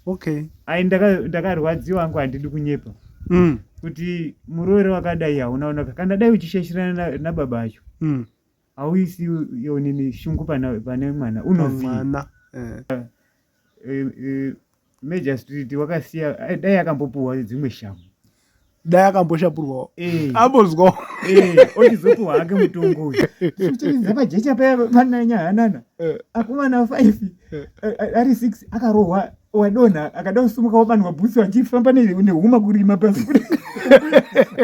Okay. Ai ndakarwadziwa hangu handidi kunyepa. Kuti muroore wakadai hauna unaka kana dai uchishashirana nababa acho. Hauisi yonini shungu pane mwana unoziva. Eh. Eh, eh, Major Street wakasiya eh, dai akambopuhwa dzimwe shamu dai akamboshapurwawo eh. ambozwawo eh, ochizopuhwa hake mutongo uyu tichiridza pajecha paya pananya hanana akomana five ari six akarohwa wadonha akada kusumuka wabanwa bhutsu achifamba nehuma kurima pasi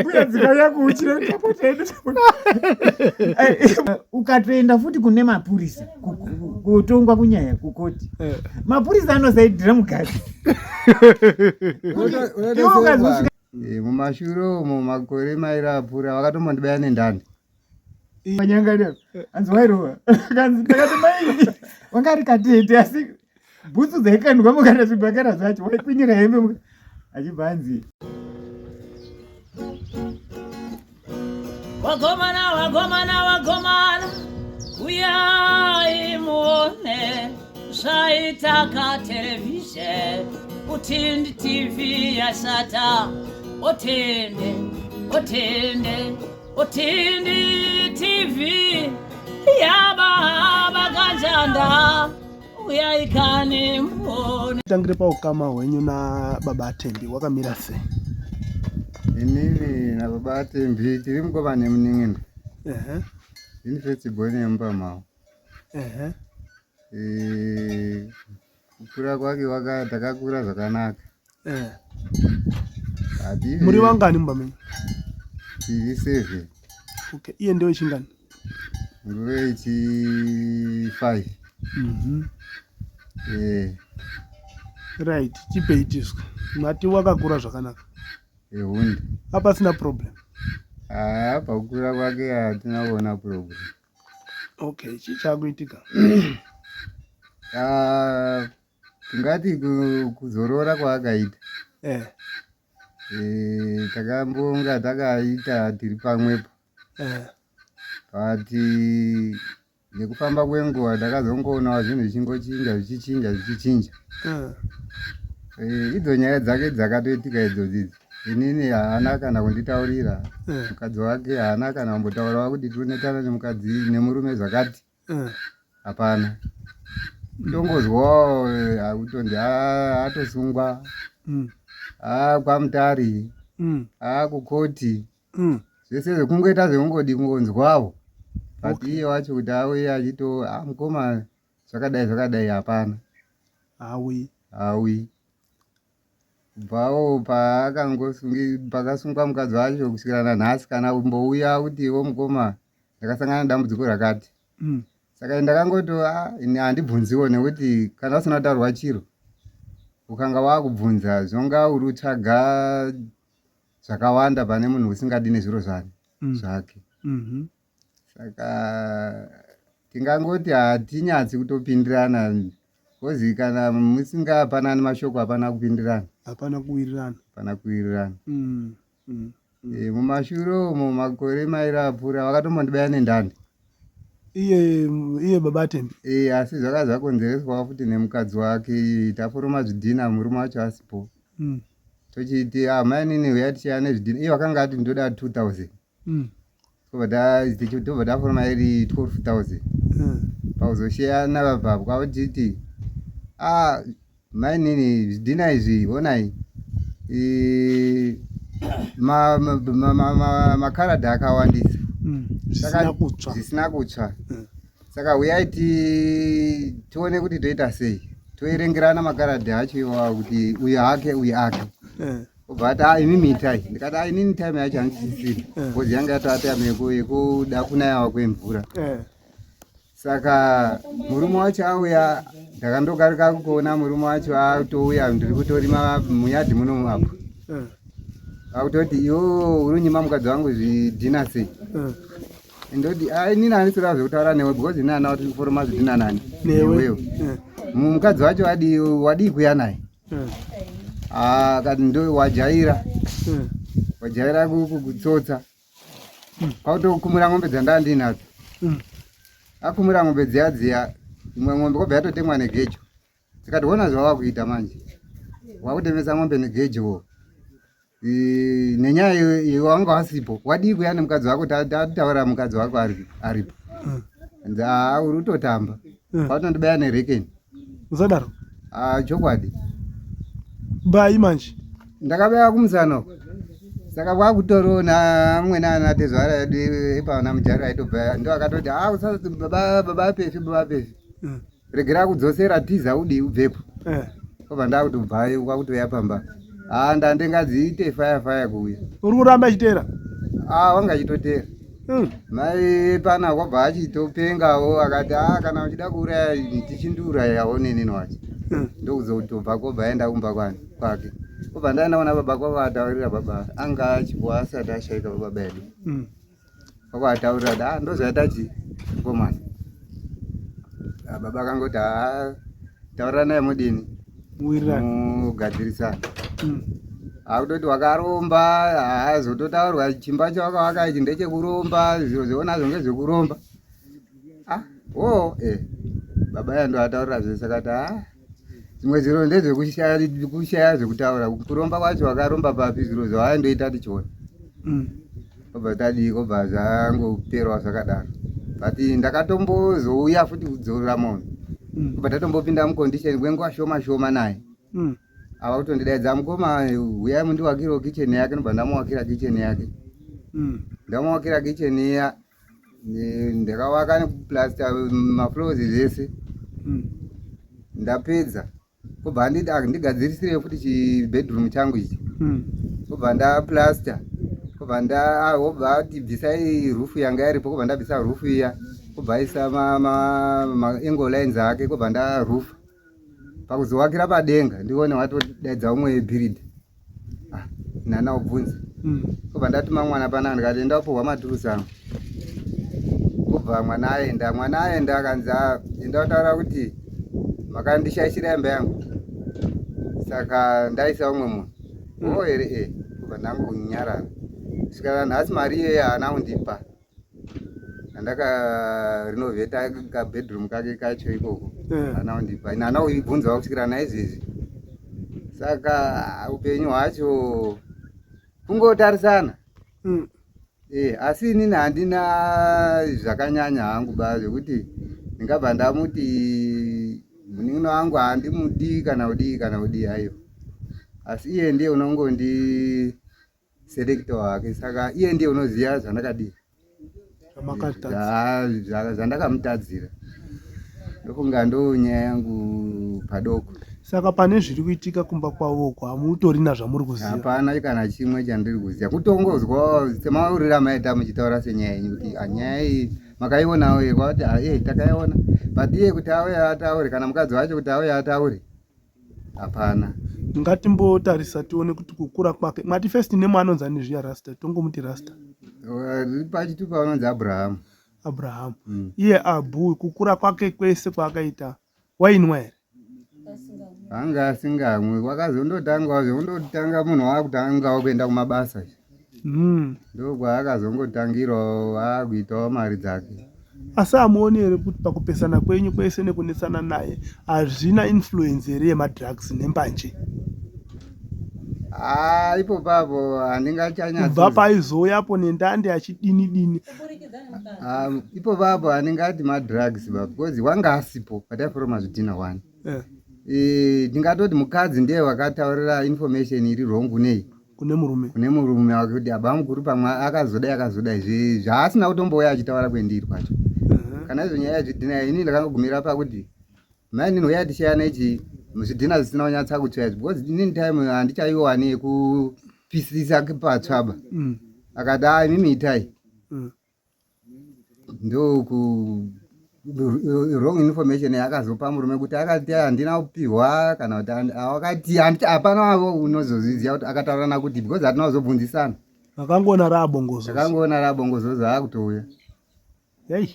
mbuya dzikauya kuuchira tapota yedu ukatoenda futi kune mapurisa kutongwa kunyaya kukoti eh. mapurisa anosaidhira mukadzi eh, mumashure umo makore mairi apfuura vakatombondibaya nendandi manyanga anzi wairova kanzi ndakati mai wanga ari katete asi bhutsu dzaikandwa mukana zvibhakera zvacho waikwinyira hembe achibva anzi Wagomana, wagomana, wagomana, uyai muone zvaitaka television utindi TV yashata otende otende otindi TV yababa kanjanda uyai kani muone. Tangire paukama hwenyu nababa Tembi wakamira sei? Inini nababa Tembi tiri mukoma nemunin'ina. Ehe. Ini first born yemumba mavo. Ehe. Eh, kukura kwake waka takakura zvakanaka. Eh. Hativi Muri vangani mumba menyu? Tiri seven. Okay, iye ndewe chingani? Nguva yechi five. Eh. Right, chipei tiswe. Mati wakakura zvakanaka. Ehundi. Hapasina problem. Ah, pakukura kwake hatina kuona problem. Okay, chii chakuitika? Ah, tingati kuzorora kwaakaita. Eh. Eh, takambonga takaita tiri pamwepo. Eh. But nekufamba kwenguva ndakazongoonawo zvinhu zvichingochinja zvichichinja zvichichinja. Eh. Eh, idzo nyaya dzake dzakatoitika idzodzi idzi inini haana kana kunditaurira. Eh. Mukadzi wake haana kana kumbotaurawo kuti tinonetana nemukadzi nemurume zvakati. Eh. Hapana. Tongozwawo eh, kutonzi atosungwa. Kwamutari. Kukoti. Zvese zvekungoita zvekungodi kungonzwawo. But Okay. iye wacho kuti auye achito mukoma zvakadai zvakadai hapana. Hauyi. Hauyi. Kubvawo pakasungwa mukadzi wacho kusvikira nanhasi kana kumbouya kuti iwo mukoma ndakasangana nedambudziko rakati. Saka ndakangoti ini handibvunziwo nekuti kana usina kutaurwa chiro ukanga wakubvunza zvonga uri kutsvaga zvakawanda pane munhu usingadi nezviro zvake. Zvake. Saka tingangoti hatinyatsi kutopindirana kozi kana musingapanani mashoko hapana kupindirana. Hapana kuwirirana. Hapana kuwirirana. E, mumashure umo makore mairi apfuura vakatombondibaya nendandi. Iye baba Tembi. E, asi zvaka zvakonzereswa futi nemukadzi wake taforoma zvidhina murume wacho asipo. Tochiti mai nini uya tichiya nezvidhina iye wakanga ati ndoda 2000. Tobva taforoma iri 12000. Pakuzosheyana vabva kwakutiti mai nini zvidhina izvi honai makaradhi akawandisa. Zvisina kutsva. Zvisina kutsva. Saka uyai tione kuti toita sei. Toerengerana makaradhi acho iwawo kuti uyu ake uyu ake. Obva ati imimi itai. Ndikati inini time yacho handisisiri. Because yanga yatova time yekuda kunayawa kwemvura. Saka murume wacho auya ndakandogarika kuona murume wacho atouya ndiri kutorima muyadhi muno apo. Akutoti iwo uri kunyima mukadzi wangu zvidhina sei? Ndoti inini handisi kuda zvekutaura newe because ini handina kuti foroma zvidhina nani? Newe. Mukadzi wacho wadii kuya naye? Akati ndo wajaira. Wajaira kutsotsa. Kwakutokumura ng'ombe dzandanga ndinadzo. Akumura ng'ombe dziya dziya, imwe ng'ombe kwabva yatotemwa negejo. Tikati wona zvawava kuita manje. Wakutemesa mombe negejo nenyaya iwe wanga wasipo wadii kuya nemukadzi wako tataura mukadzi wako aripo Hanzi, haa uri kutotamba Watondibaya nerekeni. Usadaro. Ah, chokwadi. Bai manje. Ndakabaya kumusana uko. Saka kwakutorona amweni ana tezvara edu epana mujari aitobva ndo akatoti ah usati baba baba pefi baba pefi. Regera kudzosera tiza udii ubvepo. Eh. Kobva ndakutobvayo kwakutouya pamba. Ah ndandingadziite fire fire kuuya. Uri kuramba achiteera? Ah wanga achitoteera. Mai pana kwabva achitopengawo akati ah kana uchida kuuraya tichindiurayawo nenini wacho. Ndokuzotobva kobva aenda kumba kwani kwake. Kobva ndaenda kuna baba kwavo ataurira baba anga achipo asati ashaika baba edu. Kwakataurira kuti ah ndozvaita chii mukomana. Ah, baba akangoti ah taurira naye mudini Muwirirane. mugadzirisana. Akutoti wakaromba haazototaurwa chimba chawakavaka ichi ndechekuromba zviro zveonazvo ngezvekuromba. Ah, oh, eh. Baba yando ataurira zvese akati ah zvimwe zviro ndezvekushaya kushaya zvekutaura kuromba kwacho wakaromba papi zviro zvawaindoita tichiona. Kobva tadii kobva zvangoperawo zvakadaro but ndakatombozouya futi kudzorora moyo. Kobva tatombopinda mucondition kwenguva shoma shoma naye. Ava kutondidaidza mukoma huyai mundiwakirewo kitchen yake ndobva ndamuwakira kitchen yake. Ndamuwakira kitchen iya ndakawaka nekuplaster mafloors zvese. Ndapedza kobva anditi ah, ndigadzirisire futi chibedroom changu ichi. Kobva ndaplaster kobva nda ah, wobva ati bvisai roof yanga iripo kobva ndabvisa roof iya kobva aisa ma, ma, ma angle lines ake kobva ndaroof pakuzowakira padenga ndione watodaidza umwe bhiridha ah, nana ubvunze kobva ndatuma mwana panapa ndikati enda upuhwa maturusi angu kobva mwana aenda mwana aenda akanzi ah, enda utaura kuti makandishaishira imba yangu saka ndaisa umwe munhu o here e kobva ndangunyarara kusvikira nhasi mari iyeye haana kundipa andakarinovheta kabedroom kake kacho ikoko haana kundipa ini haana kuibvunzawo kusvikira naizvezvi saka upenyu hwacho kungotarisana Asi inini handina zvakanyanya hangu ba zvekuti ndingabva ndamuti munin'ina wangu handimudi kana kudii kana kudii aiwa asi iye ndiye unongondi selector wake saka iye ndiye unoziva zvandakadii Zvandakamutadzira ndofunga ndo nyaya yangu padoko. Saka pane zviri kuitika kumba kwavo uko hamutorina zvamuri kuziva? Hapana kana chimwe chandiri kuziva, kutongozwa semauriro amaita muchitaura senyaya yenyu kuti ah, nyaya iyi makaionawo here kwati ah, eh, takaiona but iye kuti auye ataure kana mukadzi wacho kuti auye ataure hapana. Ngatimbotarisa tione kuti kukura kwake mati first name anonzi ani zviya Rasta, tongomuti Rasta. Pachitupa anonzi Abraham. Abraham. Iye Abu kukura kwake kwese kwaakaita wainwa here? Anga asingamwi, wakazondotangawo zvekundotanga munhu wakutangawo kuenda kumabasa. Ndokwaakazongotangirawo akuitawo mari dzake. Asi hamuoni here kuti pakupesana kwenyu kwese nekunetsana naye hazvina influence here yemadrugs nembanje? Ah, ipo papo handingachanyatso. Kubva paizouyapo nendande achidini dini. Ah, ipo papo handingati madrugs ba because wanga asipo pataiforoma zvidhina one. Ndingatoti mukadzi ndiye wakataurira information iri wrong nei kune murume kune murume wake kuti aba mukuru pamwe akazodai akazodai zvaasina kutombouya achitaura kwendiri kwacho. Kana izvo nyaya yezvidhina ini ndakangogumira pakuti mai nini uya tishayana ichi zvidhina zvisina kunyatsa kutsva izvi because inini time handichaiwani yekupisisa patsvaba. Akati a imimi itai. Ndoku wrong information yakazopa murume kuti akati handina kupihwa kana kuti akati hapana wavo unozozviziva kuti akataurana kuti because hatina kuzobvunzisana. Vakangoona raabongozozo. Vakangoona raabongozozo akutouya. Hey.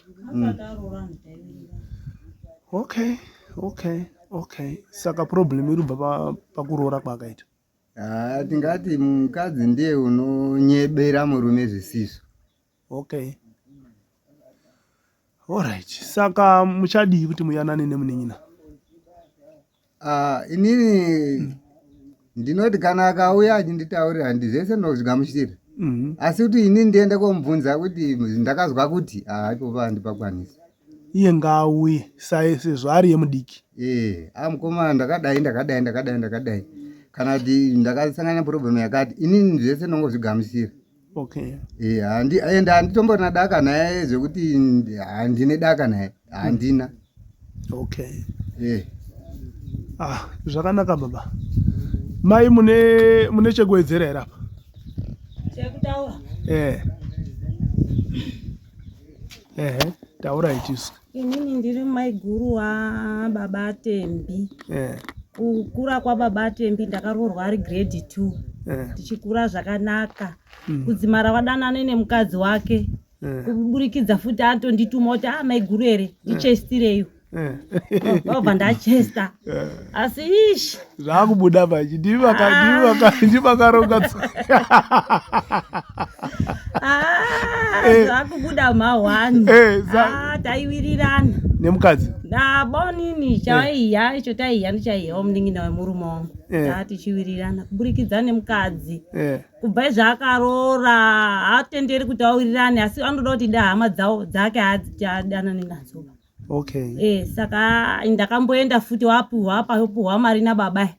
Okay, okay, okay. Saka problem iri kubva pakuroora kwaakaita. Ah, tingati mukadzi ndiye unonyebera murume zvisizvo. Okay. Alright. Saka muchadii kuti muyanane nemunin'ina? Ah, inini. Ndinoti kana akauya achinditaurira ndi zvese ndinozvigamuchira. Asi kuti ini ndiende komubvunza kuti ndakazwa kuti ah ipopo handipakwanisi. Iye ngaauye sezvo ari yemudiki. Eh, ah mukoma ndakadai ndakadai ndakadai ndakadai. Kana kuti ndakasangana neproblem yakati inini zvese ndinongozvigamuchira. Okay. Eh, handi ende handitomborina daka naye zvekuti handine daka naye handina. Okay. Eh. Ah, zvakanaka baba. Mai mune mune chekuwedzera here apa? Chekutaura. Eh. Ehe, taurai tisu. Inini ndiri maiguru wababa Tembi. Eh. Kukura kwababa Tembi ndakaroorwa ari grade 2. Eh. Tichikura zvakanaka. Kudzimara wadanane nemukadzi wake. Eh. Kuburikidza futi atondituma kuti ah maiguru here ndichestireiwo. Eh. Kwabva ndachesta. Asi ish Zvakubuda manje ndimi vaka ndimi vaka ndimi vakaronga ah, Eh. zvakubuda mahwani. Eh, Ah, taiwirirana. nemukadzi. Nabonini chaiya icho taiya ndichaiyawo munin'ina wemurume wangu. Eh. Tatichiwirirana kuburikidza nemukadzi. Eh. Kubva izvaakaroora haatenderi kuti awirirane asi anoda kuti da hama dzawo dzake haadzichadanani nadzo. Okay. Eh, saka ndakamboenda futi wapuhwa apapuhwa mari nababa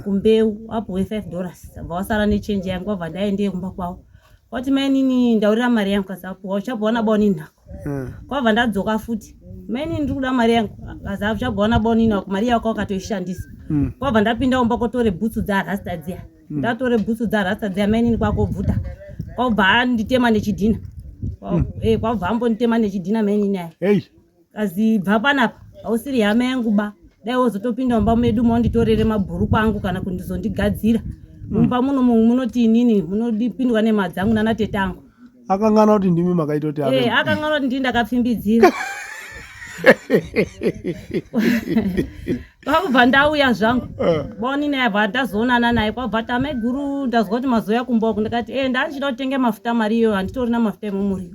kumbeu wapuhwe 5 dollars abva wasara nechenji yangu wabva ndaendeye kumba kwavo kwati mainini ndaurira mari yangu kazi apuhwa uchapuhwa nabonini nako kwabva ndadzoka futi mainini ndiri kuda mari yangu kazi uchapuhwa nabonini wako mari yako wakatoishandisa kwabva ndapinda kumba kotore bhutsu dzarasta dziya ndatore bhutsu dzarasta dziya mainini kwakobvuta kwabva anditema nechidhina kwabva ambonditema nechidhina mainini aya Hey. Kazi bva panapa hausiri hama yangu ba dai wozotopinda mumba medu maunditorere mabhurukwa angu kana kundizondigadzira mumba muno munoti inini munopindwa nema dzangu nana tete angu. Akangana kuti ndimi makaita kuti ave. Eh, akangana kuti ndini ndakapfimbidzira. Kwakubva ndauya zvangu. Boni naye bva ndazoonana naye kwabva ta maiguru ndazwa kuti mazouya kumba uku ndikati eh ndandichida kutenga mafuta mari iyoyo handitorina mafuta emumuriwo.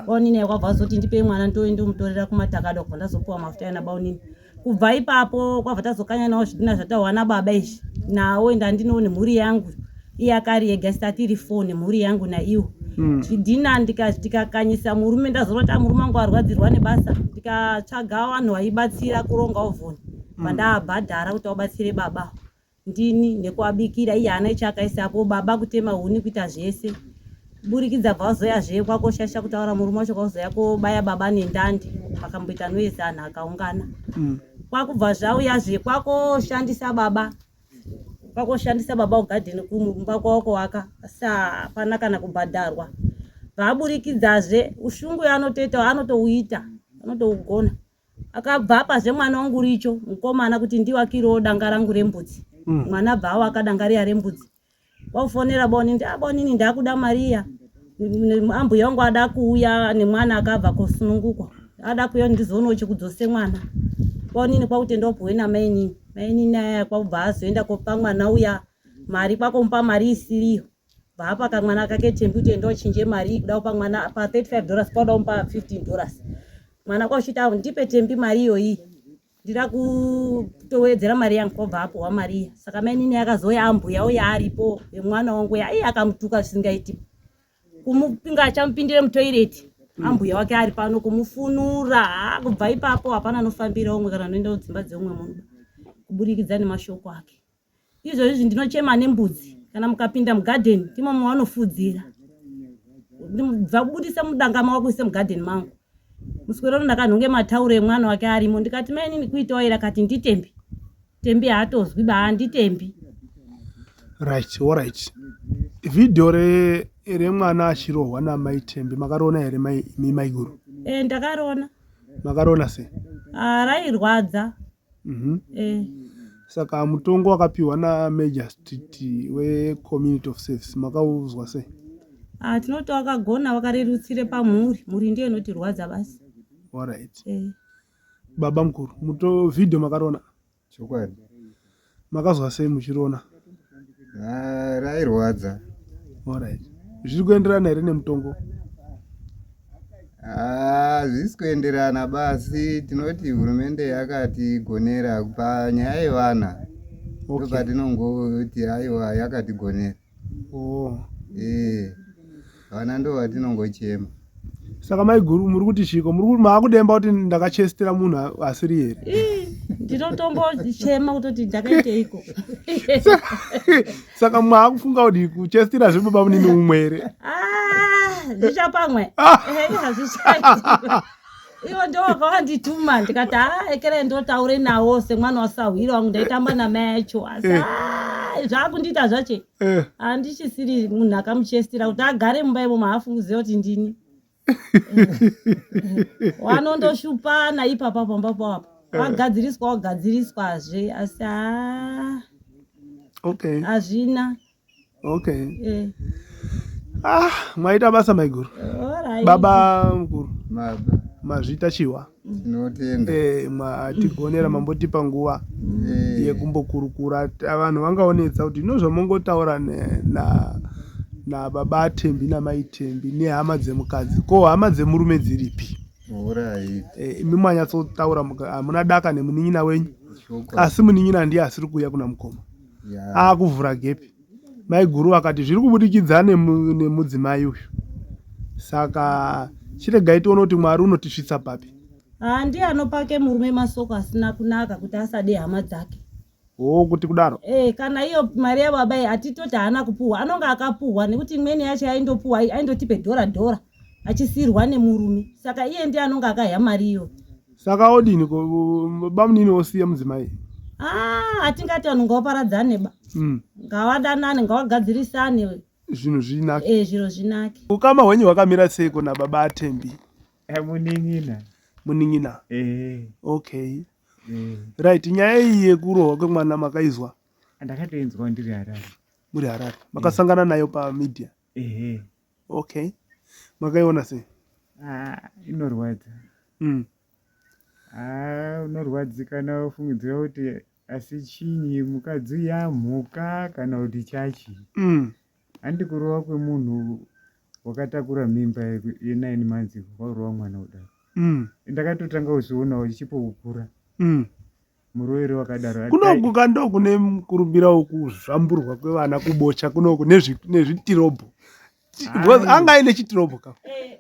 Baunini naye kwabva azoti ndipei mwana ndomutorera kumatakado kubva ndazopuwa mafuta ena baunini. Kubva ipapo kwabva tazokanyanawo zvidhina zvataurwa nababa izvi nawo ende andinowo nemhuri yangu iye akari ega isu tatiri four nemhuri yangu naiwo zvidhina ndikakanyisa murume ndazoona kuti murume wangu arwadzirwa nebasa ndikatsvaga vanhu vaibatsira kuronga ovhoni pandaabhadhara kuti vabatsire baba ndini nekuabikira iye haana ichaakaisapo baba kutema huni kuita zvese kuburikidza bva vazoya zve kwakoshaisha kutaura murume wacho kwakuzoya kobaya baba nendandi pakamboita noise anhu akaungana kwakubva zvauya zve kwakoshandisa baba kwakoshandisa baba kugadheni kumba kwavo kuvaka asi hapana kana kubhadharwa vaaburikidzazve ushungu yaanotoita anotouita anotougona akabva apazve mwana wangu richo mukomana kuti ndiwakirewo danga rangu rembudzi mwana abva awaka danga riya rembudzi wakufonera bonini ah bonini ndakuda mariya ambuya wangu ada kuuya nemwana akabva kosunungukwa ada kuuya ndizoonawo chekudzose mwana bonini kwakuti ndopuwe namainini mainini aya kwakubva azoenda kopa mwana uya mari kwakomupa mari isiriyo bva kamwana kake tembi kuti enda uchinje mari kuda kupa mwana pa 35 dollars kwauda kumupa 15 dollars mwana kwauchiti ndipe tembi mari iyoyi ndida kutowedzera mari yangu kwabva apuhwa mari iya saka mainini akazouya ambuya uya aripo yemwana wangu uya iye akamutuka zvisingaiti kumupinga achamupindire mutoireti ambuya wake ari pano kumufunura kubva ipapo hapana anofambira umwe kana anoenda kudzimba dzeumwe munhu kuburikidza nemashoko ake izvozvi ndinochema nembudzi kana mukapinda mugadheni ndimo mavanofudzira bva kubudisa mudanga mavo kuise mugadheni mangu muswero uno ndakanhonge matauro emwana wake arimo ndikati mainini kuitawo here akati nditembi tembi haatozwi ba handitembi Right, alright. Video re remwana achirohwa namai Tembi makariona here mai imi maiguru? Eh, ndakariona. Makariona sei? Ah, rairwadza. Saka mutongo wakapiwa naMajor Street weCommunity of Service makauzwa sei? Ah, tinoti wakagona wakarerutsire pamhuri mhuri ndiyo inotirwadza basi. Alright. Baba mukuru, muto video makariona? Chokwadi. Makazwa sei muchiriona? Ah, rairwadza. Alright. Zviri kuenderana here nemutongo? Ah, zvisi kuenderana basi tinoti hurumende yakatigonera panyaya yevana. Ndopatinongoti aiwa yakatigonera. Oh. Eh. Vana ndo vatinongochema. Saka maiguru muri kuti chiko muri kuti maakudemba kuti ndakachestera munhu asiri here? Ndinotombochema kutoti ndakaiteiko. Saka maakufunga kuti kuchestera zvebaba munini umwe here? Ah, zvichapamwe. Ah. Eh, hazvichaiti. Ivo ndo wakawandituma ndikati haa ekerei ndotaure nawo semwana wasahwira wangu ndaitamba namai acho asi eh. ah, zvaakundiita zvache eh. handichisiri munhu akamuchestira kuti agare mumba imomo haafungiziva kuti ndini eh. wanondoshupana ipapa pamba papo wagadziriswa wagadziriswazve asi haa okay hazvina okay eh. Ah, mwaita basa maiguru. Alright. Baba mukuru. Baba. Mazvita chiwa. Tinotenda. Eh, matigonera mambotipa nguva eh. yekumbokurukura. Vanhu vangaonetsa kuti ino zvamongotaura ne, na na baba Thembi namai Thembi nehama dzemukadzi. Ko hama dzemurume dziripi? Alright. Eh, imi mwanyatsotaura hamuna daka nemunin'ina wenyu. Asi munin'ina ndiye asiri kuuya kuna mukoma. Yeah. Akuvhura gepi. Maiguru vakati zviri kubudikidza nemudzimai uyu saka chiregai tione kuti Mwari unotisvitsa papi. Haa ndiye anopake murume masoko asina kunaka kuti asade hama dzake. Hoo kuti kudaro? Eh, kana iyo mari yababa iyi hatitoti haana kupuhwa anonga akapuhwa nekuti imweni yacho yaindopuhwa aindotipe dhora dhora achisiirwa nemurume saka iye ndiye anonga akahya mari iyoyo. Saka odini ko bamunini osiya mudzimai? Ah, hatingati vanhu ngavaparadzane ba. Ngavadanane, ngavagadzirisane. Zvinhu zvinake. Eh, zviro zvinake. Ukama hwenyu hwakamira seiko nababa aThembi? Eh, munin'ina. Munin'ina. Eh. Okay. Eh. Right, nyaya iyi yekurohwa kwemwana makaizwa? Ndakatoinzwa ndiri Harare. Muri Harare. Makasangana eh. nayo pamedia? Eh. Okay. Makaiona sei? Ah, inorwadza. Ah, unorwadzikana ufungidzira kuti asi chinyi mukadzi yamhuka kana kuti chachi. Handi kurova kwemunhu wakatakura mimba ye 9 months wakurova mwana kudaro. Ndakatotanga kuzvionawo chipo kukura. Murovere wakadaro. Kunoku ka ndokune mukurumbira wekuzvamburwa kwevana kubocha kunoku nezvitirobho. Because anga aine chitirobho ka.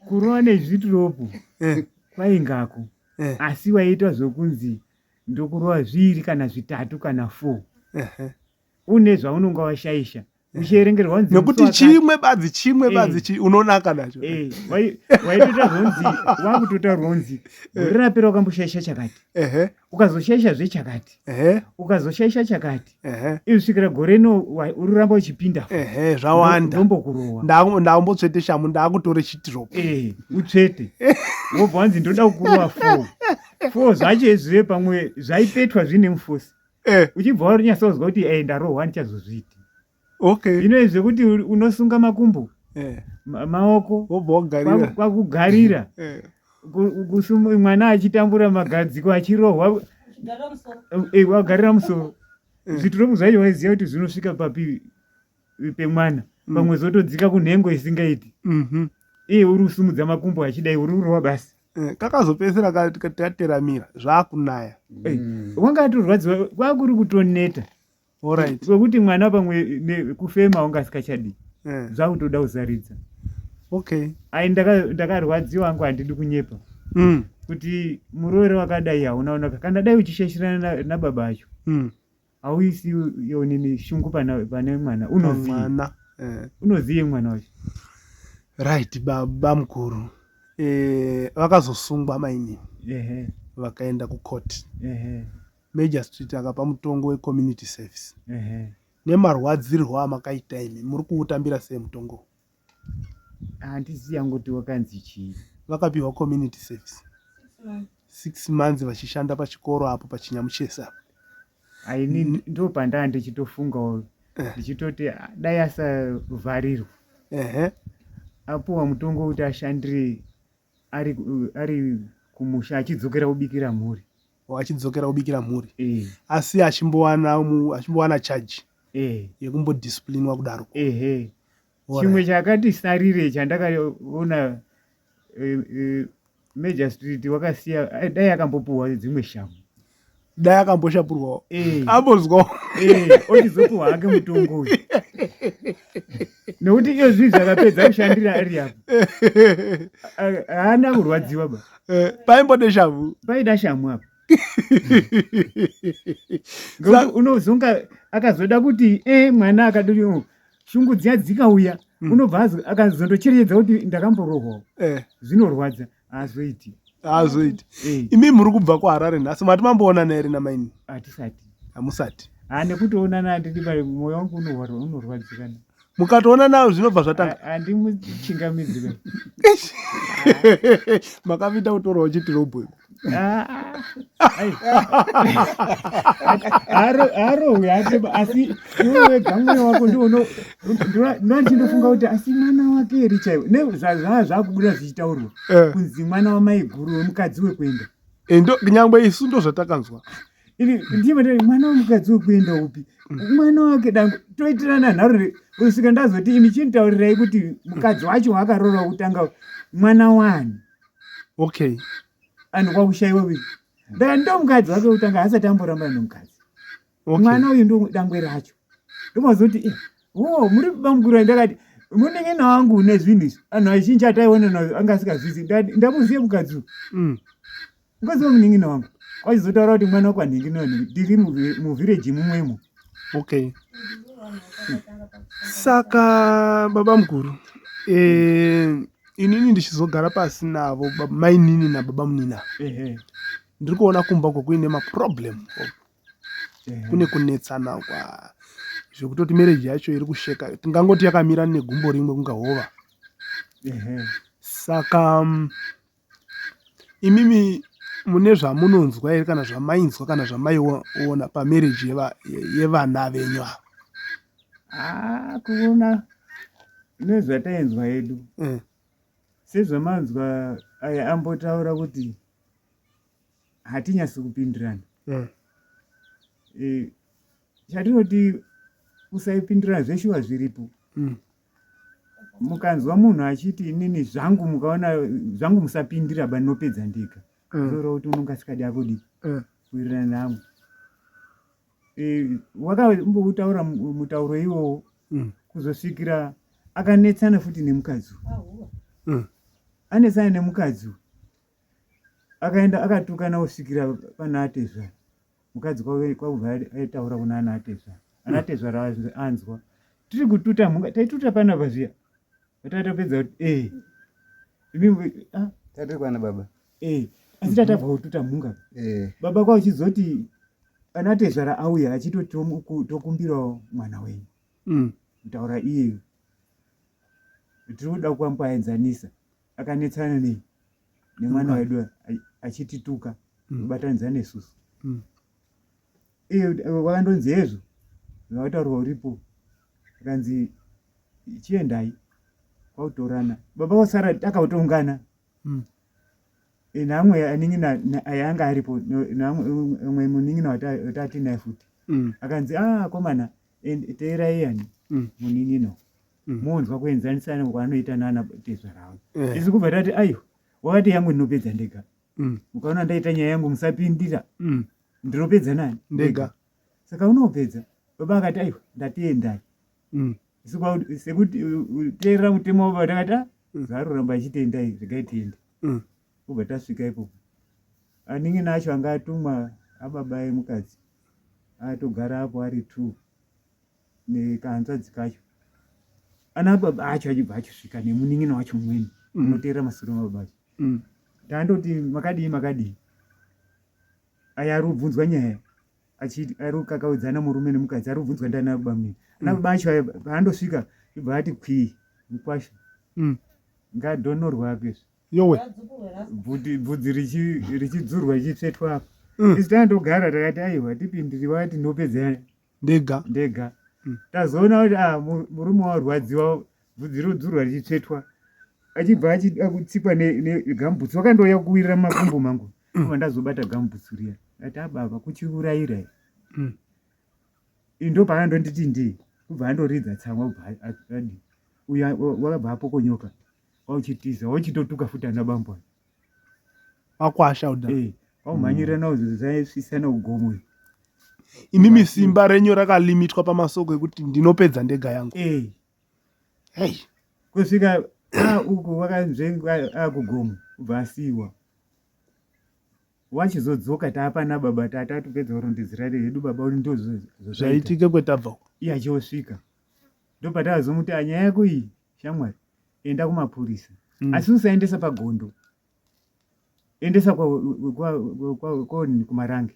Kurova nezvitirobho eh. kwaingako. Eh. Asi waiitwa zvokunzi ndokurova zviiri kana zvitatu kana 4. Une zvaunonga washaisha. Uchiverengerwa kunzi nekuti chimwe badzi chimwe eh. badzi chi unonaka nacho eh, waitoita zvonzi wakutotaurwa kunzi gore rapera wakamboshaisha chakati ukazoshaisha zve chakati ukazoshaisha chakati izvisvikira gore rino ururamba uchipinda zvawanda ndombokurowa ndambotsvete shamu ndakutore chitirop eh, utsvete wobva wanzi ndoda kukurowa fo fo zvacho izvive pamwe zvaipetwa zvine mufosi eh. Uchibva wanyatsonzwa kuti eh, ndarohwa ndichazozviiti. Okay. Hino izvi zvekuti unosunga makumbo eh. Maoko wobva wagarira kwakugarira eh. Mwana achitambura magadziko achirohwa eh, wagarira musoro eh. Zvituromu zvacho waiziva kuti zvinosvika papi pemwana Pamwe zvotodzika kunhengo isingaiti Iye uri kusumudza makumbo achidai uri kurova basi. Eh, kakazopedzisira kateramira zvakunaya. Eh, wanga atorwadziwa kwakuri kutoneta. Alright. Kwekuti mwana pamwe kufema wanga asikachadi. Eh. Zvakutoda kuzaridza. Okay. Ai ndakarwadziwa hangu handidi kunyepa. Kuti muroore wakadai hauna unaka kana dai uchishashirana nababa acho. Hauisi yonini shungu pane mwana unoziye. Mwana. Eh. Unoziye mwana wacho. Right baba mukuru. Eh, vakazosungwa mainini. Ehe. Vakaenda kucourt. Ehe. Major Street akapa mutongo wecommunity service. Ehe. Nemarwadzirwo amakaita imi muri kuutambira sei mutongo? Handizivi yangu kuti wakanzi chii. Vakapiwa community service. 6 months vachishanda pachikoro apo pachinyamuchesa apo. Aini ndo pandaa ndichitofungawo eh. Ndichitoti dai asavharirwa. Ehe. Apuwa mutongo kuti ashandire ari kumusha achidzokera kubikira mhuri. Achidzokera kubikira mhuri. Eh. Asi achimbowana charge. Eh. Yekumbodisciplinwa kudaro. Ehe. Chimwe chakati sarire chandakaona Major Street wakasiya dai akambopuwa dzimwe shamu. Dai akamboshapurwawo eh. ambozwawo eh, ochizopuhwa hake mutongo uyu nekuti iyo zvii zvakapedza kushandira ari apo haana kurwadziwa ba eh, paimbode shamhu paida shamhu apa unozonga akazoda kuti e mwana akadii oh, shungu dziya dzikauya hmm. unobva akazondocherechedza kuti ndakamborohwawo zvinorwadza haazoiti haazoiti eh. Imi muri kubva kuharare nhasi mati mamboonana here namaini? Hatisati. Hamusati? Ha, nekutoonana handidi, mwoyo wangu unorwadzikana. Mukatoonana zvinobva zvatanga. Handimuchingamidzi. Makavita kutorwa uchiti robho. Harohwi hake, asi iwe wega mwoyo wako ndiwo ndochindofunga kuti asi mwana wake here chaiwo, nezvazvaa zvakubuda zvichitaurwa eh. kunzi mwana wamaiguru wemukadzi wekuenda. Eh, nyangwe isu ndo zvatakanzwa. Ndiye mwana wemukadzi wekuenda upi? Mwana wake dango toitirana nharo kusvika ndazoti imi chinitaurirai kuti mukadzi wacho wakarora kutanga mwana wani. Okay. Anhu kwakushaiwa uyu ndaka ndo mukadzi wake wekutanga asati amboramba nomukadzi. Mwana uyu ndo dangwe racho ndomazoti eh, o muri bamukuru ndakati munin'ina wangu une zvinhu izvi anhu azhinji ataiona nayo anga asingazvizi ndamuziye mukadzi uyu. Mukadzi wemunin'ina wangu wachizotaura kuti mwana wekwanhingi nani ndiri muvhireji mumwemo. Okay, saka baba mukuru, eh, inini ndichizogara pasi navo mainini nababa munina, ndiri kuona kumba uko kuine maproblem, kune kunetsana kwa zvekutoti marriage yacho iri kusheka, tingangoti yakamira negumbo rimwe kunga hova. Saka imimi mune zvamunonzwa here kana zvamainzwa kana zvamaiona pamarriage yevana venyu ava? Ah, kuona nezvatainzwa hedu sezvamanzwa aya ambotaura kuti hatinyasi kupindirana. E, chatinoti kusaipindirana zveshuwa zviripo. Mukanzwa munhu achiti inini zvangu mukaona zvangu musapindira ba ndinopedza ndega, zoreva kuti unonga asikadi akudi kuwirirana neamwe. E, wakamboutaura mutauro iwowo kuzosvikira akanetsana futi nemukadzi uyu. Anetsana nemukadzi uyu akaenda akatukana kusvikira pana atezvara. Mukadzi kwakubva aitaura kuna ana atezvara, ana atezvara anzwa tiri kututa mhunga taituta panapa zviya tatopedza kuti eh imi ah Tatiri kwana baba. Eh, asi tatabva kututa mhunga. Baba kwa uchizoti ana tezvara auya achitoti tokumbirawo mwana wenyu. Kutaura iye tiri kuda kuamboaenzanisa akanetsana nei nemwana wedu achitituka kubatanidza nesusu. Iye wakandonzi hezvo zvakataurwa uripo, akanzi chiendai kwautorana baba wasara takautoungana. E, naamwe anin'ina aya anga aripo naamwe munin'ina watati naye futi. Akanzi ah komana teerai yani munin'ina monzwa kuenzanisana kwaanoita nana tezvara avo. Isu kubva tati aiwa wakati yangu ndinopedza ndega. Mukaona ndaita nyaya yangu musapindira. Ndinopedza nani? Ndega. Saka unopedza. Baba akati aiwa ndatiendai. Isu sekuti teerera mutemo wababa takati ah zvaaroramba achitiendai regai tiende. Kubva tasvika ikoko anin'ina acho anga atumwa ababa emukadzi atogara apo ari two nekahanzvadzi kacho ana baba acho achibva achisvika nemunin'ina wacho mumweni unoteerera masoro mababa acho. Tandoti makadii makadii aya ari kubvunzwa nyaya ari kukakaudzana murume nemukadzi ari kubvunzwa ndana baba munini ana baba acho aya paandosvika ibva ati kwii mukwasha ngadhonorwa ake izvi. Yowe. Bvudzi richidzurwa richitsvetwa apa. Isu tandogara takati aiwa tipindiri wakati ndopedza ndega ndega. Tazoona kuti ah, murume warwadziwa bvudzi rodzurwa richitsvetwa achibva achida kutsikwa negambutsu wakandouya kuwirira mumakumbo mangu. Ndazobata gambutsu riya ati ababa kuchiurayira. Ini ndo paakandonditi ndii kubva andoridza tsamwa kubva adi uyu wakabva apokonyoka wauchitiza wauchitotuka futi ana bambo wakwasha uda. Eh, Waumhanyirana uzo zvaisvisana ugomo. Imimi simba renyu rakalimitwa pamasoko ekuti ndinopedza ndega yangu. Eh. Hey. Kusvika uku wakanzvengwa akugomo kubva asiiwa. Wachizodzoka taapana baba tatatopedza kurondedzera hedu baba ndo zvaitike kwetabva uko. Iye achiosvika. Ndopatazomuti nyaya yako iyi shamwari enda kumapurisa. Asi usaendesa pagondo. Endesa kwa kumarange.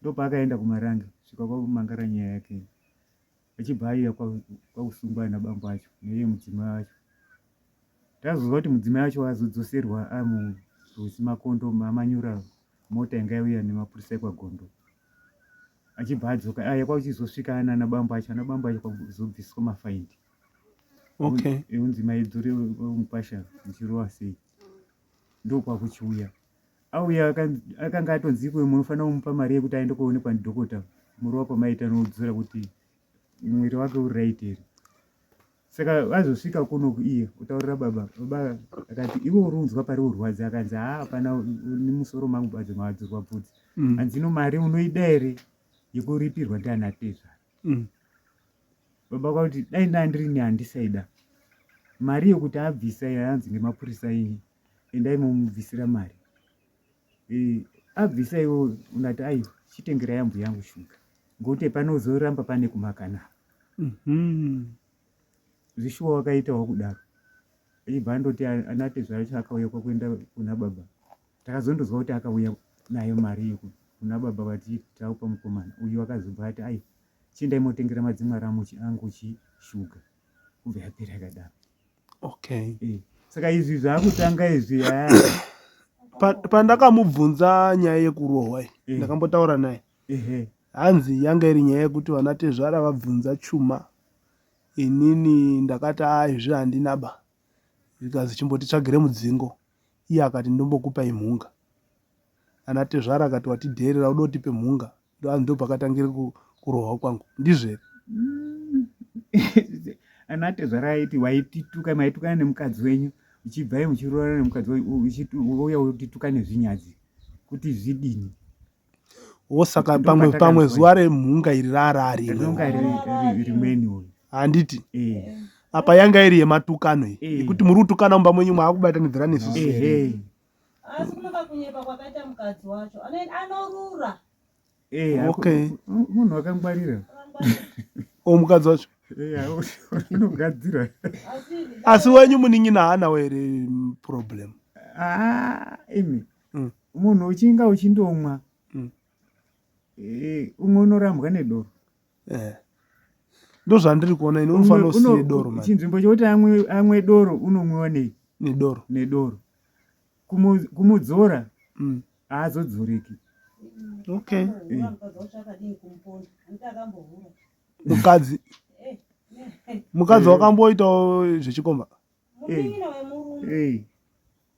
Ndopaakaenda kumarange svika kwakumangara nyaya yake. Achibva aiya kwakusungwa nabambo acho neiye mudzimai wacho. Tazozwa kuti mudzimai wacho azodzoserwa amurusi makondo mamanyura mota yanga yauya nemapurisa ekwagondo. Achibva adzoka aya kwakuchizosvika ana bambo acho, ana bambo acho kwakuzobviswa mafaindi. Okay. Unzi maidzore mukwasha muchirova sei. Ndokwakuchiuya. Auya akanga atonzi ikwe munofanira kumupa mari yekuti aende koonekwa ndidhokota murova kwamaita nokudzora kuti mwiri wake uri right here. Saka vazosvika kuno iye kutaurira baba, baba akati iwe uri unzwa pari urwadza, akanzi haa hapana nemusoro mangu badzi mawadzirwa bvudzi. Hanzi ino mari unoida here yekuripirwa ndiana tezvara. Baba kwakuti dai ndandiri handisaida mari yekuti abvisa yanzi ngemapurisa iyi, endai mumubvisira mari. Abvisa iwo unati aiwa chitengerai ambuya yangu shuga ngokuti panozoramba pane kumakana. Zvishuwa wakaitawo kudaro. Achibva andoti anatezvara acho akauya kwakuenda kuna baba. Takazondozwa kuti akauya nayo mari iyi kuna baba vati taupa mukomana uyu akazobva ati aiwa chiendai motengera madzimwari angu shuga kubva yapera yakadaro. Okay. Saka izvi zvakutanga izvi Pandakamubvunza nyaya yekurohwa iyi, ndakambotaura naye. Hanzi yanga iri nyaya yekuti vana tezvara vabvunza chuma. Inini ndakati aa izvi handina ba. Zvikanzi chimbotitsvagire mudzingo. Iye akati ndombokupai mhunga. Ana tezvara akati watidheerera uda utipe mhunga. Ndo pakatangira kurohwa kwangu. Ndizvo here? Ana tezvara aiti waitituka maitukana nemukadzi wenyu uchibva muchiroorana nemukadzi wenyu wouya wotituka nezvinyadzi kuti zvidini. Wo saka pamwe zuva remhunga iri rarari rimweni uyu. Handiti? Apa yanga iri yematukano iyi. Yekuti muri kutukana mumba mwenyu maakubatanidzira nesusu. Asi kunonga kunyepa kwakaita mukadzi wacho. Anorura. Okay. Munhu akangwarira. O mukadzi wacho. Unogadzira. Asi wenyu munin'ina haanawo here problem? Imi. Munhu uchinga uchindomwa. Umwe unorambwa nedoro. Ndozvandiri kuona ini unofanira kusiya doro manje. Chinzvimbo chekuti amwe doro unomwiwa nei? Nedoro. Nedoro. Kumudzora haazodzoreki. Okay. Mukadzi. Mukadzi wakamboitawo zvechikomba.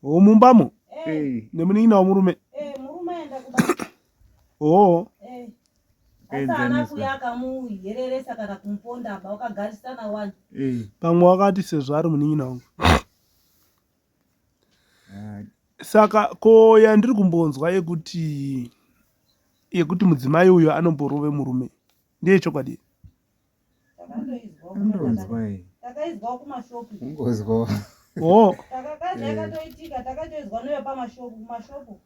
Mumbamo? Nemunin'ina wemurume? Murume aenda kubasa. Oh. Asi haana kuuya akamuhereresa kana kumuponda aba wakagarisana wani. Pamwe wakati sezvo ari munin'ina wangu. Saka ko yandiri kumbonzwa yekuti mudzimai uyo anomborove murume ndeye chokwadi? Takaizwa kumashopu. Ungozwa. Oh. Takakazi yakatoitika takatoizwa newe pamashopu kumashopu.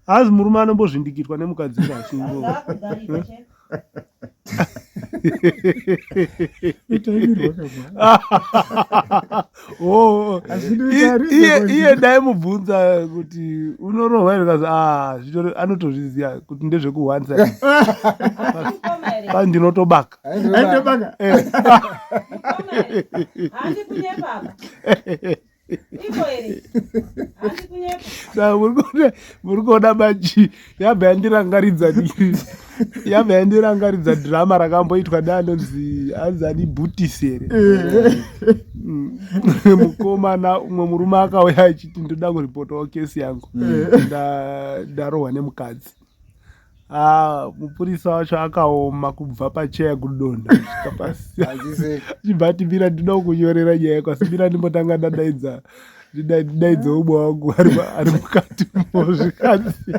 Hazi murume anombozvindikirwa nemukadzi achingo. Akugarika che. Oh. Iye ndaimubvunza kuti unorohwa here kazi ah zvitori anotozviziva kuti ndezvekuhwanza. Pa ndinotobaka. Aitobaka. Handi kunyepa apa. Iko here? Handi kunyepa. Saka muri kuona machi yabva yandirangaridza yabva yandirangaridza drama rakamboitwa neanonzi anzi ani Bhutisi here. Mukomana umwe murume akauya achiti ndoda kuripotawo kesi yangu. Ndarohwa nemukadzi. Mupurisa wacho akaoma kubva pacheya kudonha kusvika pasi. Achibva ati mira ndinoda kukunyorera nyaya yako asi mira ndimbotanga ndadaidza Ndidaidze umwe wangu ari mukati mozvikanzi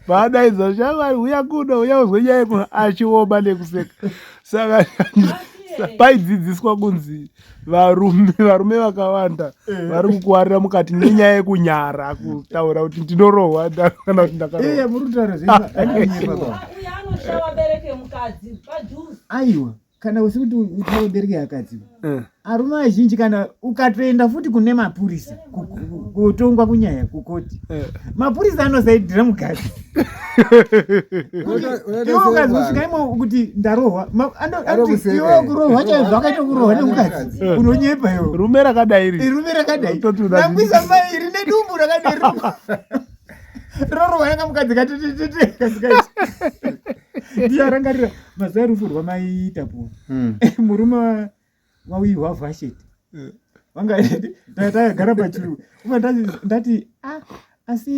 paadaidza shamwari uya kuno uya uzwe nyaya yeko achioma nekuseka. Saka paidzidziswa kunzi varume varume vakawanda eh. vari kukuwarira mukati nenyaya yekunyara kutaura kuti ndinorohwa kana kuti ndakarohwa. Aiwa kana usi kuti ubereke akadzi eh. arume azhinji kana ukatoenda futi kune mapurisa kutongwa kunyaya kukoti eh. mapurisa anosaidhira mukadzi iwe ukazi kusvika imo kuti ndarohwa iwe kurohwa chaizvo akaita kurohwa nemukadzi eh. unonyepa iwe rume rakadai rume rakadai ndangwisa mai rine dumbu rakadai rorohwa yanga mukadzi katitititi kasikaiti ndiyarangarira mazuva erufu rwamaiita po hmm. murume wauyiwa vhasheti hmm. vanga tagara pachuru uva ndati ah, asi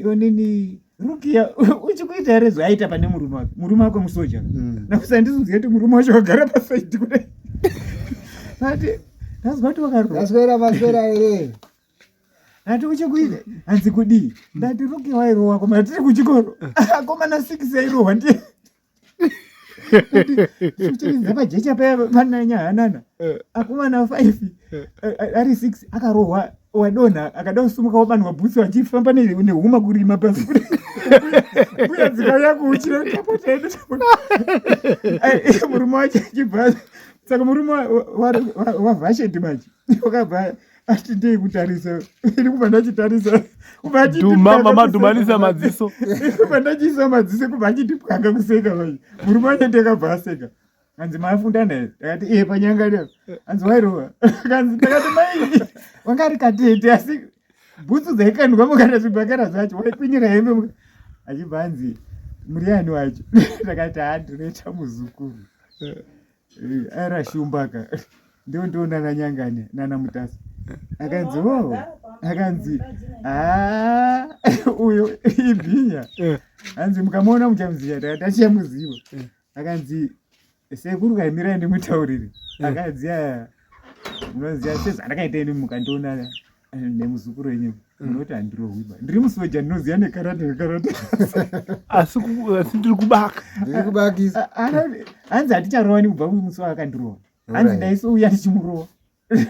onini rukiya uchikuita here zvaaita pane murume wake murume wake musoja hmm. nakusa ndizonziva kuti murume wacho wagara pasaidi kudai ati ndazwa kuti wakarwaswera vaswera here Ndati uchikuita hanzi kudii? Ndati Ruki wairohwa koma tiri kuchikoro. Akomana 6 airohwa ndiye. Tichiridza pajecha paya pana nyahanana. Eh. Akomana 5 eh. eh, ari 6 akarohwa wadonha akada kusumuka wabanwa bhutsu achifamba nehuma kurima pasi. Mbuya dzikauya kuuchira tapota yedu tapota. Murume wacho achibva saka murume wavhasheti manje wakabva ati ndei kutarisa ini kubva ndachitarisa kubva achidhumanisa madziso kubva ndachiisa madziso kubva achitipwanga kuseka manje murume wacho ndakabva aseka hanzi mafunda naye ndakati iye panyanga ne hanzi wairova kanzi ndakati mai wanga ari katete asi bhutsu dzaikandwa mukana zvibhakera zvacho waikwinyira hembe achibva hanzi muri ani wacho ndakati haa ndinoita muzukuru Eh, ara shumba ka ndo ndonana nyangani nana mutasa akanzi o oh, akanzi haa uyo ibhinya eh. hanzi mukamuona muchamuziva ndakati achiyamuziva eh. akanzi sekuru kaimirai ndimutaurire akanzi aya munoziva sezvandakaita ini mukandiona nemuzukuru wenyu mm. munoti handirohwi ba ndiri musoja ndinoziva nekarate nekarate asi ndiri kubaka ndiri kubakisa hanzi haticharovani kubva musi waakandirova hanzi ndaisouya ndichimurova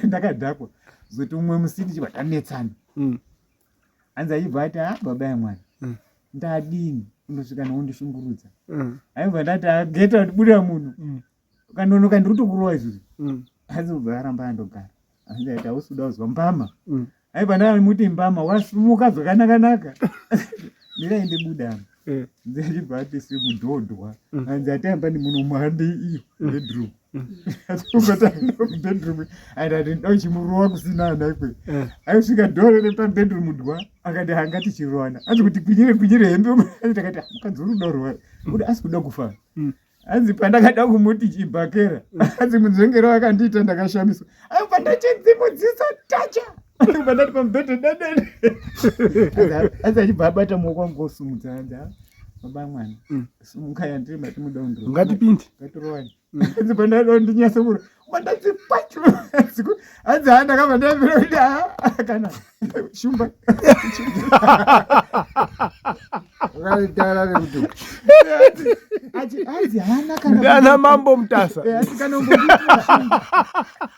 ndakadhakwa zoti umwe musi tichibva tanetsana mm. hanzi achibva ati a ah, baba yamwana mm. ndadini undosvika noundishungurudza aibva ndati ageta ah, kuti buda munhu ukanonoka ndiri kutokurova izvozvi mm. hanzi ubva aramba andogara hanzi aiti hausi kuda kuzwa mbama mm. aipa ndamuti mbama wasumuka zvakanakanaka mirai ndibuda apa eh. hanzi achibva ati semudhodhwa mm. hanzi atamba nemuno mhande iyo bedroom bedroom aiti ati ndochimurova kusina ana ikwe eh. aisvika dhore repabedroom dwa akati hangati chirowana hanzi kuti gwinyire gwinyire hembe takati mukadzi uri kuda kurova asi kuda kufa hanzi pandakada kumuti chibhakera hanzi mudzongero akandiita ndakashamiswa aibva ndachidzimudzisa tacha aibva ndati pamubhedhe dadede hanzi achibva abata muoko wangu osumudza hanzi ah, baba mwana mm. sumuka yandiri mati muda undiro ngatipinde ngatirovane mm. hanzi pandada ndinyase kuro mandati pacho hanzi haa ndakabva ndambira kuti haa kana shumba Vakaitara nekuti hanzi haana kana ndiana mambo mutasa eh, hanzi kana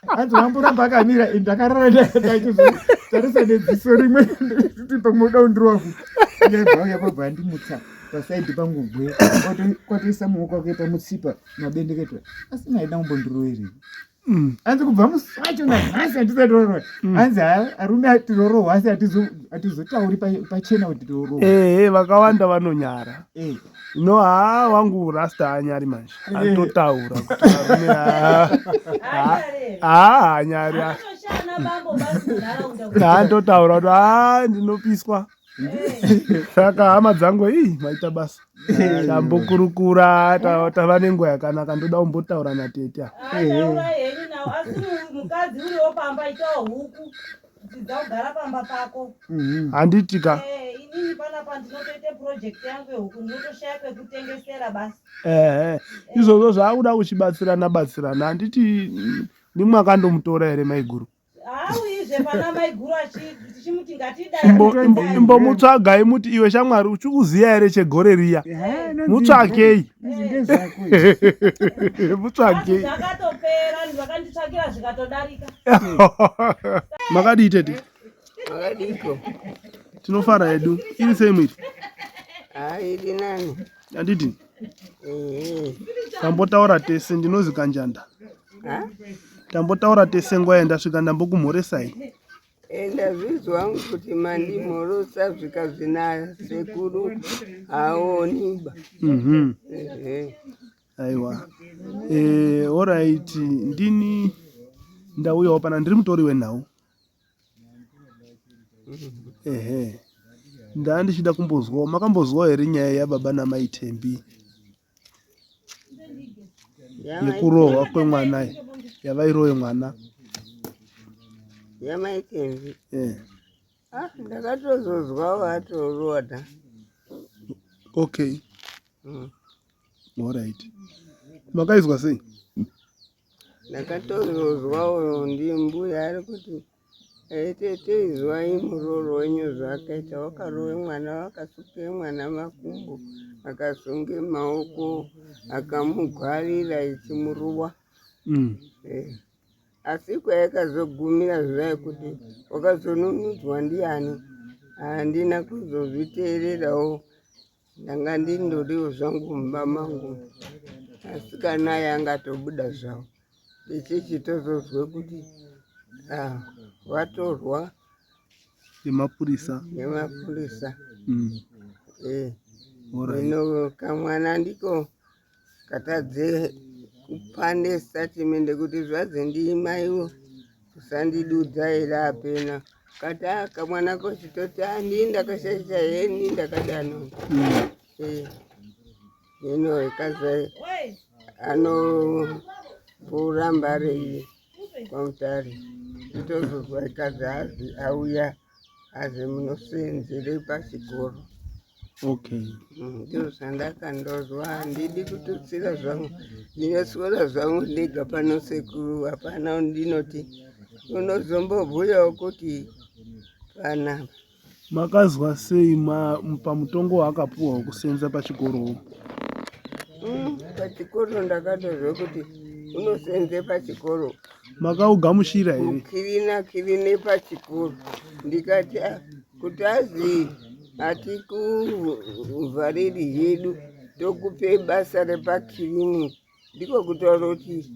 hanzi wamboramba akamira ndakarara ndachizotarisa nedziso rimwe kuti pamwe uda kundirova futi ndabva pabva andimutsa pasaidi pangu gwe kwatoisa muoko wake pamutsipa mabendeketwa asi maida kumbondiroverei mm. hanzi kubva musi wacho nanhasi hatisati rorohwa mm. hanzi arume tinorohwa asi hatizotauri pachena kuti tinorohwa ehe vakawanda vanonyara eh. no haa wangu rasta haanyari manje eh. anototaura kuti arume haa haanyari anototaura kuti haa ndinopiswa saka hama dzangu ii maita basa tambokurukura tava nenguva yakanaka ndoda kumbotaura natete asi mukadzi uriwo pamba itawo huku dzidza kugara pamba pako mhm. handiti ka eh, inini panapa ndinotoita project yangu yehuku ndinotoshaya kwekutengesera basi ehe izvozvo zvaakuda kuchibatsirana batsirana handiti ndimwe akandomutora here maiguru Hauizve Pana maiguru achimuti ngatidai. Imbomutsvagai muti iwe shamwari uchikuziya here chegore riya. Mutsvagei. Mutsvagei. Zvakatopera vakanditsvakira zvikatodarika. Makadii tete? Makadiko. Tinofara hedu. Iri sei mwiri? Ah, iri nani. Handiti? Tambotaura tese ndinozi Kanjanda. Tambotaura tese nguva yandasvika ndambokumhoresai. Ndazvizwa hangu kuti mandimhorosa zvikazvina sekuru haoniba. Mhm. Aiwa. Eh, alright ndini ndauyawo pana ndiri mutori wenhau. Ehe. Ndaa ndichida kumbozwawo makambozwawo here nyaya yababa namai Thembi yekurohwa kwemwana yavairowe mwana yamai Thembi eh. Ah, ndakatozozwawo atorowa da okay Alright. Makaizwa sei? Ndakatozozwawo ndimbuya ari kuti eh, tete izwai murooro wenyu zvaakaita wakarove mwana wakasuke mwana makumbo akasunge maoko akamugwarira ichimuruwa Mm. Eh, asi kwayakazogumira zvayo kuti wakazonunudzwa ndiani handina kuzozviteererawo Ndanga ndindoriwo zvangu mumba mangu asi kana aye angatobuda zvawo ndichichitozozwe kuti ah, vatorwa nemapurisa nemapurisa mm. eh. Alright. Hino kamwana ndiko katadze kupane statement kuti zvazi ndimaiwo usandidudza here apena kati ah, kamwana kochitoti ah, ndii ndakashaisha he ndii ndakadano Eh, hino ikaza anopfuura mbare iyi kwamutare itozozwa ikazi azi auya azi munosenzerei pachikoro okay mm, ndizvo zvandakandozwa handidi kututsira zvangu ndinoswera zvangu ndega pano sekuru hapana ndinoti unozombobhuyawo kuti panapa makazwa sei pamutongo waakapuwa wekusenza pachikoro mm, pachikoro ndakatozwa kuti unosenze pachikoro makaugamushira here kukirina kirine pachikoro ndikati ah, kuti azi hatikuvhariri hedu tokupe basa repakiriniki ndiko kutaura kuti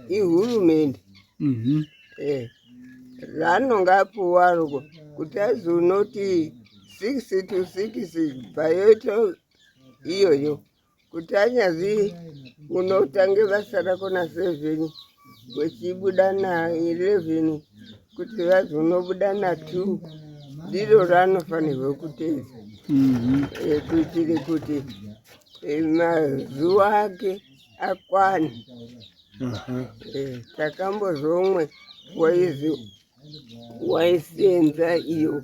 ihurumende mm -hmm. eh, raanonga apuwaro kuti azi unoti 6 to 6 bvayoita iyoyo kuti anyazi unotange basa rako na 7 wechibuda na 11 kuti vazi unobuda na 2 ndiro raanofanirwe kuteedza mm -hmm. e, kuitire kuti e, mazuva ake akwane uh -huh. e, takambozomwe waizi waisenza iyo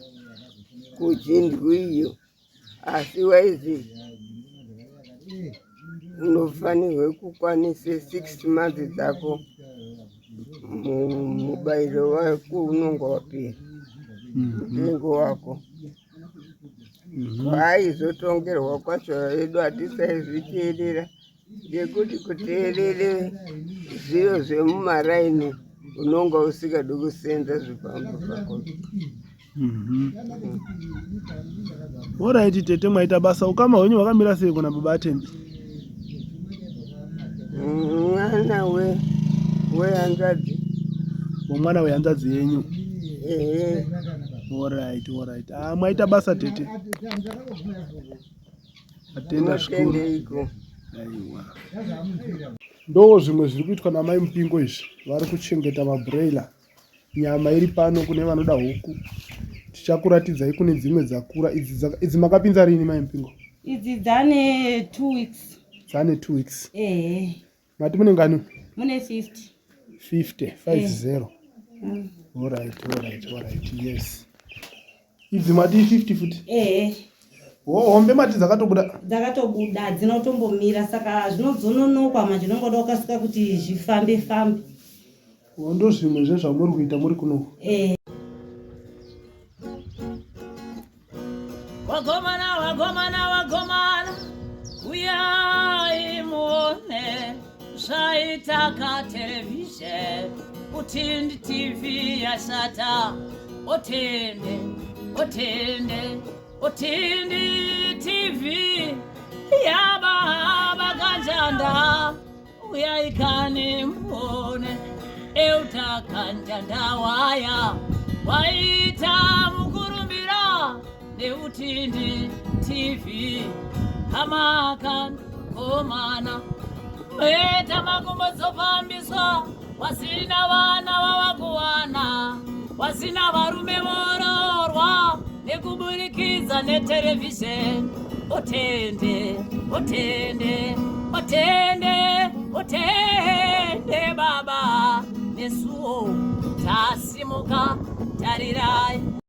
kuchindwi iyo asi waizi unofanirwe kukwanise six months dzako mubayiro wako unonga wapera mutengo wako kwaaizotongerwa kwacho hedu hatisaizviteerera Ngekuti kuteerere zviro zvemumaraini unonga usikadi kusenza zvipambo zvako. Horaiti tete mwaita basa ukama hwenyu hwakamira sei kuna baba Atembi? Mwana we wehanzvadzi. Mwana wehanzvadzi yenyu. Ehe. Horaiti horaiti. Ah mwaita basa tete. Atenda zvikuru. Aiwa. Ndo zvimwe zviri kuitwa namai Mupingo izvi. Vari kuchengeta mabroiler. Nyama iri pano kune vanoda huku. Tichakuratidzai kune dzimwe dzakura. Idzi idzi makapinza rini mai Mupingo? Idzi dzane 2 weeks. Dzane 2 weeks. Eh. Mati mune ngani? Mune 50. 50, 50. Mm. All right, all right, all right. Yes. Idzi mati 50 futi? Eh. Hombe mati dzakatobuda? Dzakatobuda, hadzina kutombomira saka zvinodzononoka manje unongoda kukasika kuti zvifambe fambe. Ndo zvimwe zvezvamuri kuita muri kuno. Eh. Waitaka television utindi TV yashata otende otende otindi TV yababa kanjanda uyaikane muone eutakanjanda waya waita mukurumbira neutindi TV hamakan komana meta makumbo dzofambiswa wasina vana vavakuwana wasina varume vororwa nekuburikidza neterevhizheni otende otende otende otende baba nesuwo tasimuka tarirai.